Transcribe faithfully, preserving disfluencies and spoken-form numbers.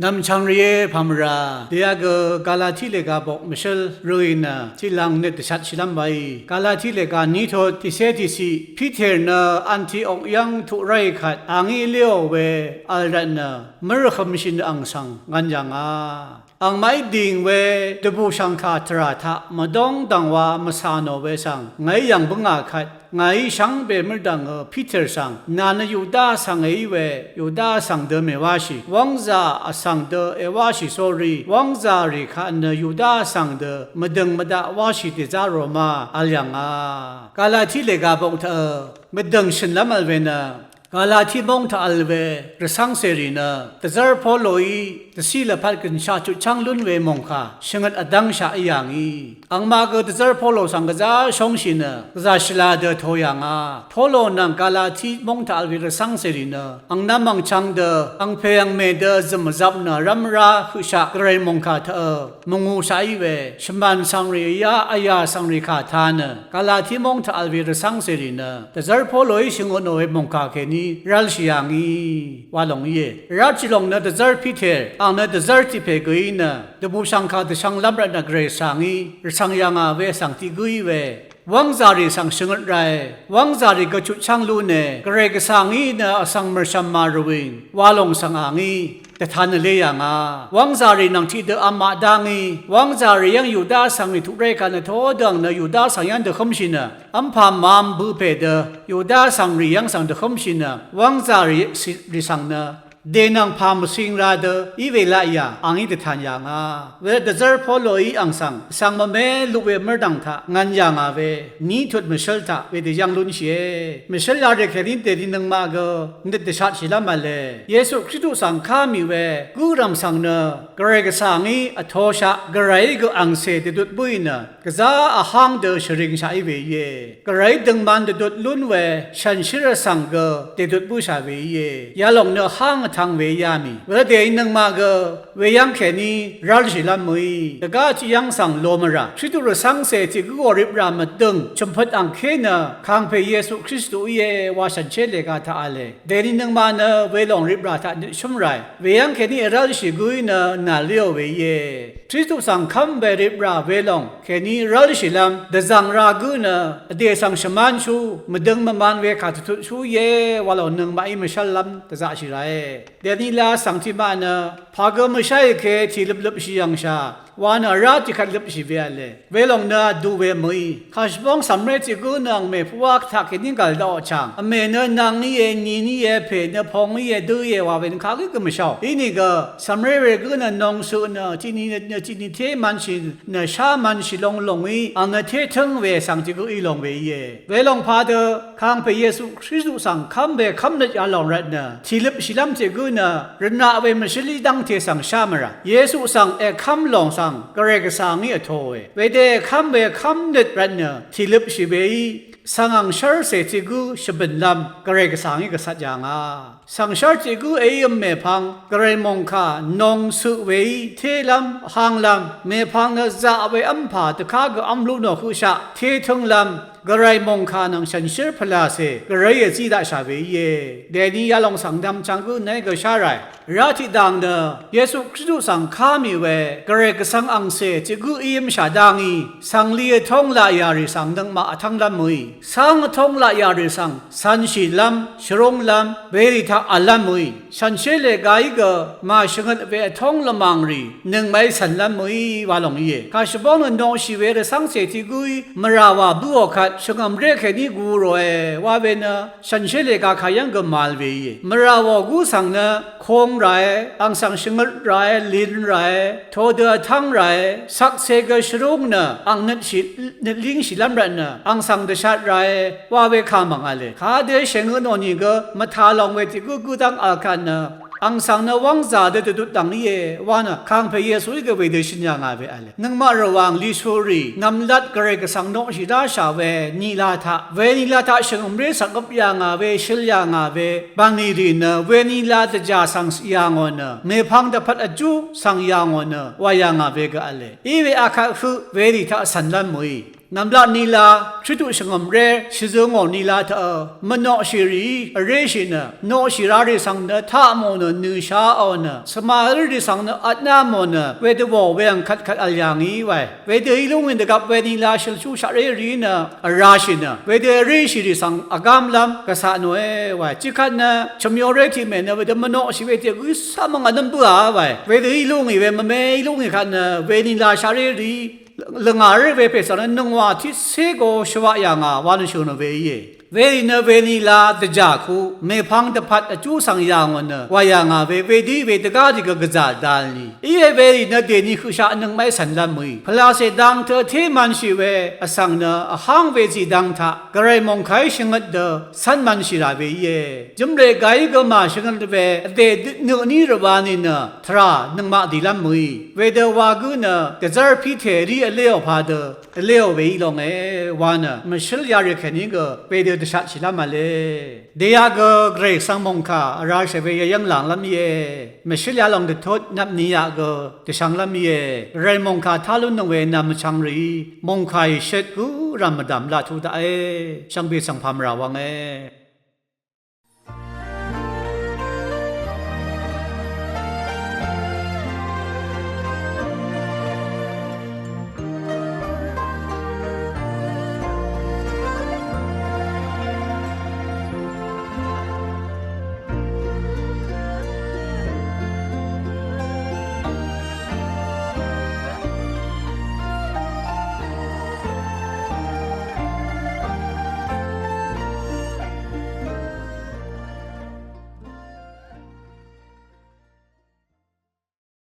Nv̀mchv̀ng rìé pàmvrà, dèá gø Galati lèga bok mvshǿl røì nø tiqlàng nøt dvshatshìlv́m waí. Galati lèga ní tut tiqcé tiqciq, Piter nø Antiok yv́ng tuq ráì kvt a ngí léò we vl rvtnø mvrvhømshì nø àng svng ngv̄n yà ngà. Angmaqí dìng we dvbùshv̀ngkà tvrà taq mvdóng dv̀ngwa mvcà nò we svng ngàí yv̀ng bǿngà kvt, ngàí shvngbe mø̀rdv̀ngø Piter svng, nà nø Yuda vsvng èí we, Yuda vsvng dø mèwáshì, wv́ngzà vsvng dø èwáshì sórí, wv́ngzà rì kaq nø Yuda vsvng dø mvdø̀ng mvdaq wáshì dèzá roma vl yà ngà. Galati lèga bok taqø mvdø̀ng shø̀nlv́m vl we nø, Galati móng taq vl we rvcv́ngcèrì nø, dvzv́r Poloí dvciq lvpat gø̀nshaq chutchv́ng lún we mòngkà shvngøt vdv́ngshaq í yà ngì. Angmaq gø dvzv́r Polo svng gvzá shóngshì nø, gvzà shvla dø to yà ngà. Polo nvng Galati móng taq vl we rvcv́ngcèrì nø, angnvm angchvng dø, angpè angmè dø zø̀m vzvp nø rv́m rá høqshaq gvray mòngkà taqø mvngūshaq í we, shvmàn svngrì vyá vyà svngrì kà tā nø, Galati móng taq vl we rvcv́ngcèrì nø, dvzv́r Poloí shvngøt nò we mòngkà kèní rv́lshì yà ngì wa lòng íe. Rv́lshì lòng nø dvzv́r Piter, àng nø dvzv́r tiq pè gø̀í nø, dvbùshv̀ngkà dvshv̄nglv́m rvtnø gvray svng í rvcv̀ng yà ngà we vsvng tiq gǿí we, wv́ngzàrì svng shvngøt ràe, wv́ngzàrì gø chutchv́ng lúne, gvray gvsvng í nø vsvng mø̀rshv̀m màrvwìng wa lòng svng àng í dvtan vlé yà ngà. Wv́ngzàrì nvng tiqdø vmaq dá ngí, wv́ngzàrì yv́ng Yuda vsvngrì tuq ráì kaq nø todø àng nø Yuda vsvng yv́ng dvhǿmshì nø, v́mpà mv̄m bø pè dø Yuda vsvngrì yv́ng svng dvhǿmshì nø, wv́ngzàrì svng nø dènvng pà mvcing ra dø í we laqyà, àngí dvtàn yà ngà. Wervt dvzv́r Poloí àng svng vsvng mvmé luq we mv́rdv̀ng taq ngv̄n yà ngà we, ní tut mvshǿl taq wedø yv́ng lúnshìe. Mvshǿl yarì kèní dèní nøngmaq gø nøt dvshatshìlv́m v̄le. Yesu Kristu svng ká mì we gǿrv̀m svng nø, gvray gvsvng í vtoshaq gvrayí gø àngcè dvdut bǿì nø, gvzá vháng dø shvringshaq í we íe. Gvrayí døngman dvdut lún we shànshér vsvng gø dèdut bǿshà we íe. Yalòng nø háng vtv̄ng we yá mì. Wedø dèí nøngmaq gø weyv́ng kèní rv́lshìlv́m mø̀í, dvgá tiqyv́ng svng lo mvrà, Kristu rvcv́ngcè tiq gǿò riprà mvdø̀ng chø̀mpøt àngké nø, Kàngpè Yesu Kristu íe wa shànshér lèga taq v̄le. Dèní nøngmaq nø welòng riprà taq nøtshǿm ràe. Weyv́ng kèní vrv́lshì gǿí nø nàléò we íe. Kristu svng kv́m we riprà welòng kèní rv́lshìlv́m dvzv̀ng ra gǿ nø, vdè svng shvmánshú, mvdøng mvman we kà dvtutshú íe wa lòng nøngmaqí mvshv́llv́m dvzaqshì ràe. Dèní la svng tiqmaq nø, pà gø mvsháì ke tì løpløpshì yv̀ngshà wa nø vrá tiqkvt løpshì we v̄le. Welòng nø vdu we mø̀í. Kàshvbóng cv̀mré tiq gǿ nø angmè puqwá taqkèní gv̀l daqò chàng. Vmè nø nvng íe, nyin íe, pè nø pong íe, dǿ íe wa we nø kagǿ gø mvsháò. Inìgø cv̀mré we gǿ nø nòngshøq nø tiqni nø tiqni té mv̄nshì nø shá mv̄nshì long lòngí, àng nø té tǿng we svng tiq gǿ í long we íe. Welòng padø Kàngpè Yesu Kristu svng kv́m we kv́mnøt yalòng rvtnø, tìløpshìlv́m tiq gǿ nø, rvnaq we mvshǿlí dv́ngte svng shá mvrà. Yesu svng èkv́m lòng svng, gvray gvsvng í vtōe. Wedø èkv́m we kv́mnøt rvtnø, tìløpshì weí, svng angshv́rcè tiq gǿ shvbø̀nlv́m, gvray gvsvng í gvcvt yà ngà. Svngshv́r tiq gǿ èívm mèpvng, gvray mòngkà, nòngshøq weí, télv́m, vhanglv́m, mèpvng nø zaq we v́mpà dvká gø v́m lú nò høqshaq, té tǿnglv́m, gvray mòngkà nvng shànshér pvlàcè, gvrayí èzí daqshà we íe. Dèni yalòng svng nvmchvng gǿ nàí gø shá ràe. Vrá tiqdv̀ng nø, Yesu Kristu svng ká mì we, gvray gvsvng angcè, tiq gǿ ívmshà dá ngí, svngli vtóng laqyà rì svng nøngmaq vtv́nglv́m mø̀í, cáng vtóng laqyà rì svng, cv̄nshìlv́m, shvrúnglv́m, werì taq v̀llv́m mø̀í, shànshér lègaí gø, màshvngøt we vtóng lvmàng rì, nøngmaqí cv̀nlv́m mø̀í, wa lòng íe. Kàshvbóng nø noqshì we rvcv́ngcè tiq gǿí, mvrà wà bǿò kvt, shvngø̀mré kèní gu ròe, wa we nø, shànshér lèga kàyv́ng gø màvl we íe. Mvrà wà gú svng nø, kong ràe, àng svng shvngøt ràe, lin ràe, todø vtv́ng ràe, shvkse gø shvrúng nø, àng nøt shì, nøt língshìlv́m rvtnø, àng svng dvshat ràe, wa we kà mv̀ng v̄le. Kadø shèngø nò nìgø, mvtà lòng we tiq gǿ gǿdv́ng vl kvt nø, àng svng nø wv́ngzà dø dvdut dv̀ng íe, wa nø, Kàngpè Yesuí gø wedø shø̀n yà ngà we v̄le. Nøngmaq Rvwàng Lishurì, nv̀mlat gvray gvsvng noqshì ráshà we, nìla taq, we nìla taq shvngø̀mré svng øp yà ngà we, shøl yà ngà we, bv̀nlì rì nø, we nìla dvjà svng yà ngò nø, mèpvng dvpvt vjú svng yà ngò nø, wa yà ngà we gø v̄le. Iwe akvt høq, werì taq cv̀nlv́m mø̀í. Nv̀mlat nila, Kristu shvngø̀mré, shvzø ngò nila taq, mvnoqshì rìí, vréshì nø, noqshì rarì svng nø, taq mò nø, nø sha ò nø, svmarǿ rì svng nø, vtná mò nø, wedø wò we ang kvtkvt vl yà ngì wae. Wedø í lúngì dvgvp we nila shølshú shaqré rìí nø, vrashì nø, wedø vréshì rì svng, vgámlv́m, gvsaq nòe wae. Tiqkvt nø, chø̀myoré tiq mè nø, wedø mvnoqshì we tiq gǿ svmvng vnv́m bǿà wae. Wedø í lúngì we mvme í lúngì kvt nø, we nila shaqré rìí, lvngàrǿ we pè svng nø nøngwà tiqcé go shvwaq yà ngà wa nø shø̀n ò we íe. Werì nø we nila dvjà ku, mèpvng dvpvt vjú svng yà ngò nø, wà yà ngà we, wedø í we dvgá dì gø gvzà dal ni. Íe werì nø dèni høqshaq nøngmaqí cv̀nlv́m mø̀í. Pvlacè dang tø té mvnshì we, vsvng nø, vháng we zìdvng taq, gvray mòngkàí shvngøt dø, cv́n mvnshì rà we íe. Jø̀mlè gàí gø mà shvngøt we, vdè nø ní rvwa ni nø, tvrà nøngmaq dìlv́m mø̀í. Wedø wa gǿ nø, dvzv́r Piterí vléò padø, vléò we í longe, wa nø, mvshǿl yarì kèní gø, wedø dvshatshìlv́m v̄le. Dèyaq gø, Gvray svng mòngkà, vrashè we yayv́ng lànglv́m íe. Mvshǿl yalòng dvtut, nvpni yaq gø, dvshvnglv́m íe. Gvray mòngkà tá lúnnøng we nv̀m vchvng rìí, mòngkàì shøt gǿ rv̀m mvdv̀m laq tuq daqe. Shvngbe svng pà mvrà wvnge.